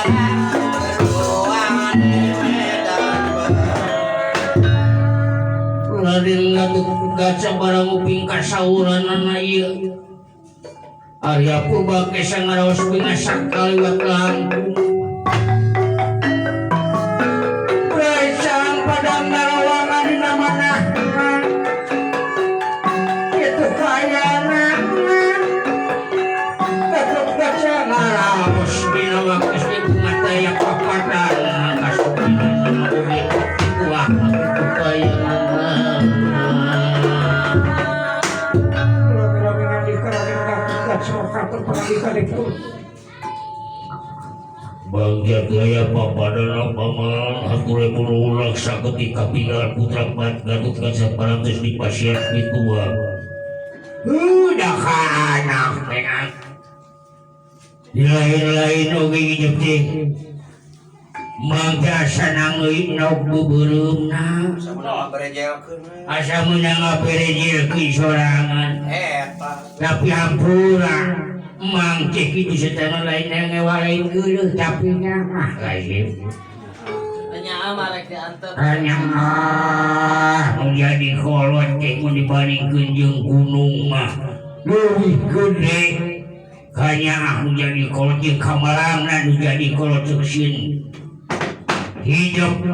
Berjuang di medan perang. Raden Gatot Kaca barang uping kasauranana ieu. Arya Purba Kesa ngaraos bingasak kaliwat langkung. Rancang padang narawangan dina manahna. Kitu kaayana. Gatot Kaca ngaraos dina waktu bunga taya papadang kasupina oge wah kitu kaayana. Bangja gaya papadana paman hature buru laksa ketika pinggal putra Pat Gatot Kaca parantos di pasian pitua. Udah ka anak penak. Di lain-lain oge hidup teh. Mangga sanang euy nok beubeureumpna. Asa meunang ngaberejelkeun we. Asa meunang ngaberejelkeun sorangan. Eta. Tapi hampura mang teh kitu setan lain ngewa lain geuleuh tapi nya ah lain. Nya mah rek diantep. Nya ah nu jadi kolot teh mun dibandingkeun jeung gunung mah leuwih gede. Kanya ah nu jadi kolot jeung kamalangna nu jadi kolot jeung sieun. Hidup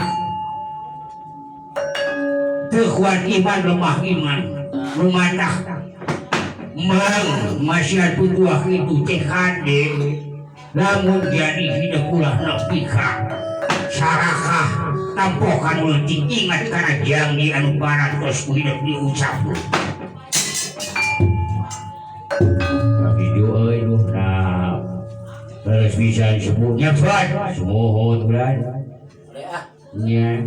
teu kuat iman lemah iman lumatah mang masyarakat buah itu TKD lamun jadi hidup ulah nepi ka sarakah tampokan leutik ingat kana janji anu parantos ku hidup diucap. Kitu euy duh nah geus bisa disebutnya Fad sumuhun ulah nya.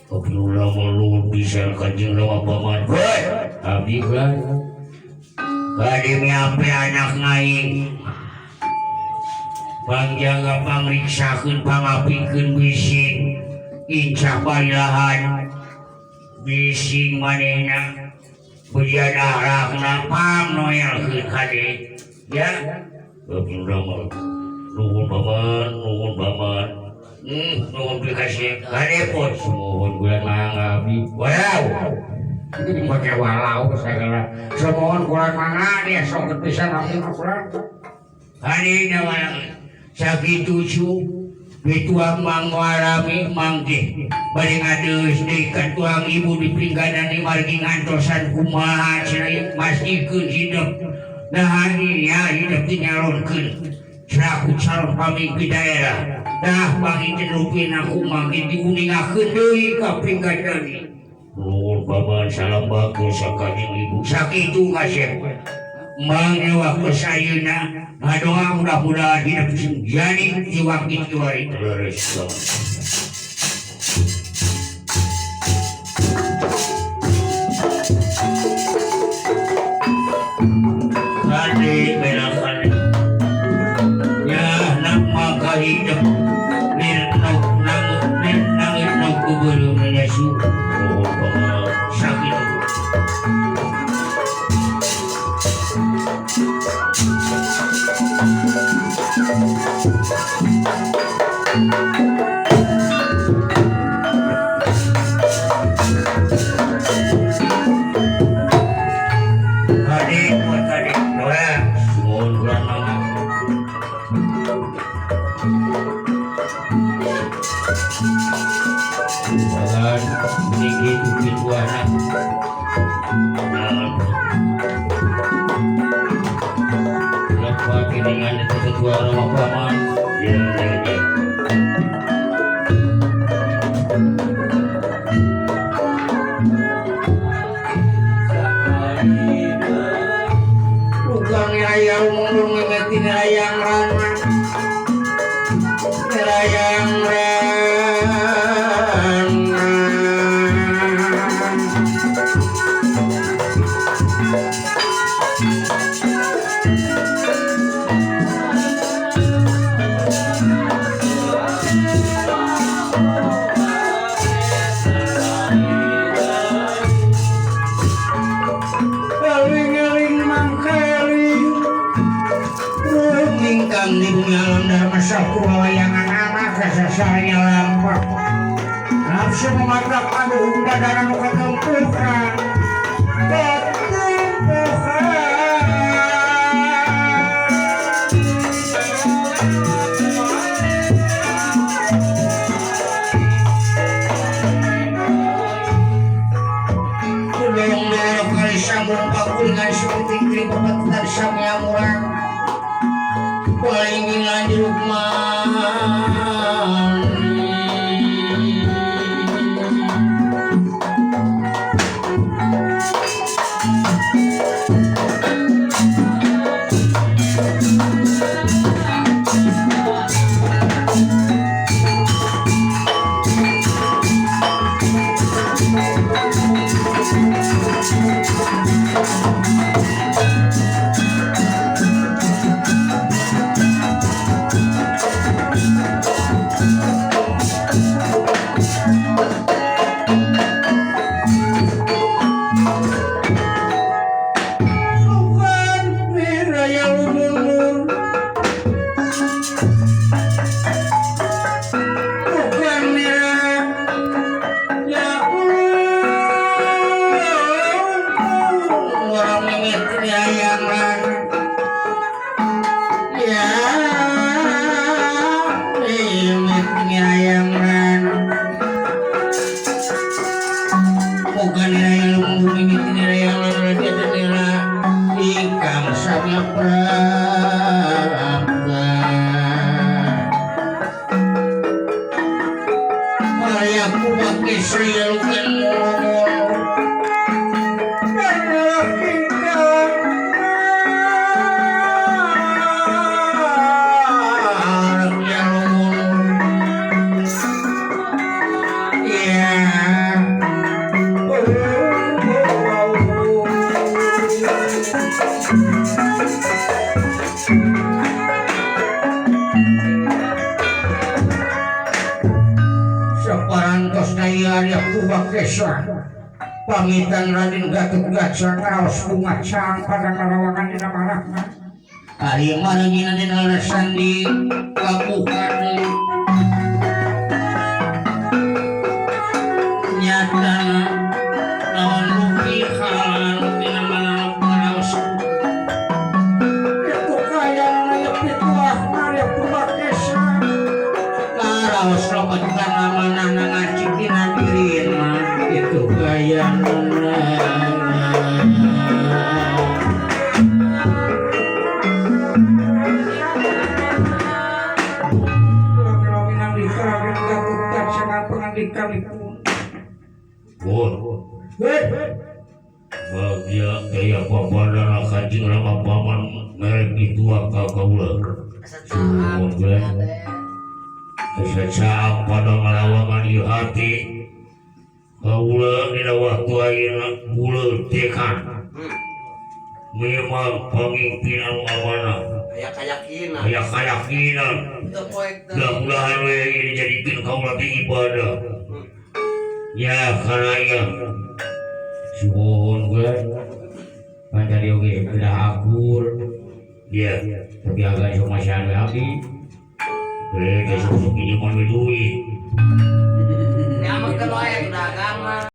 Abdullah melun bisa kanjeng Rama paman. Hei, abdi kan. Kade miape anak ngaing. Pangjaga pangriksakeun pangapikeun bising. Incah barilahan. Bising manehna. Bejana rakna pang noelkeun kade. Ya. Abdullah nuhun paman, nuhun paman. Nuhun dikasih karepot sumuhun bulan mangga abdi. Walau. Pakai walau segala. Sumuhun bulan mangga dia sok pisan abdi mah kurang. Kade walau. Sakitu cu pituang mangwarami mangke. Bade ngadeus deui ka tuang ibu di pingganan di margi ngantosan kumaha cenah mastikeun hidup. Nah iya hidup dinyalonkeun. Selaku calon pamimpin daerah. Dah panginten rupina aku mangkin diuningakeun deui ka pinggadan. Nuhun paman salam bagus sakanjeng ibu. Sakitu kasep. Mang waktu sayeuna ngadoa mudah-mudahan hidup sing jadi diwakil kiwari. Leres. Kade berakan. Ya nak maka hidup nirnok nang nang nok kuburu menasu. Oh sakit. Ikang di bumi alam dharma saku wayangan anak kasasarnya lampak. Nafsu memagap aduh badana nu katempuhan. Pakulingan seperti kering pepetan samya murang paling lanjut pamitan Raden Gatotkaca kaos bunga cang pada karawangan dina marahna ari marangina dina lesan di kabuka deui nyata naon rupi halangan dina manalok karaos itu kaya nyepi tuah Arya Purwakesa karaos lobat kana manahna ngacik dina dirina itu gaya Bagia gaya babadana kanjeng Rama paman merek itu ka kaula. Suwun gue. Sacaak pada ngalawangan ieu hati. Kaula dina waktu ayeuna buleud tekan. Memang pamimpin anu amanah. Aya kayakinan. Aya kayakinan. Mudah-mudahan we dijadikeun kaula teh ibadah. Ya karena ya. Suwun gue. Panjang oge udah akur. Ya, tapi agak cuma syahdu abdi. Eh, besok ini mah duit. Nyaman kan wae dagang mah.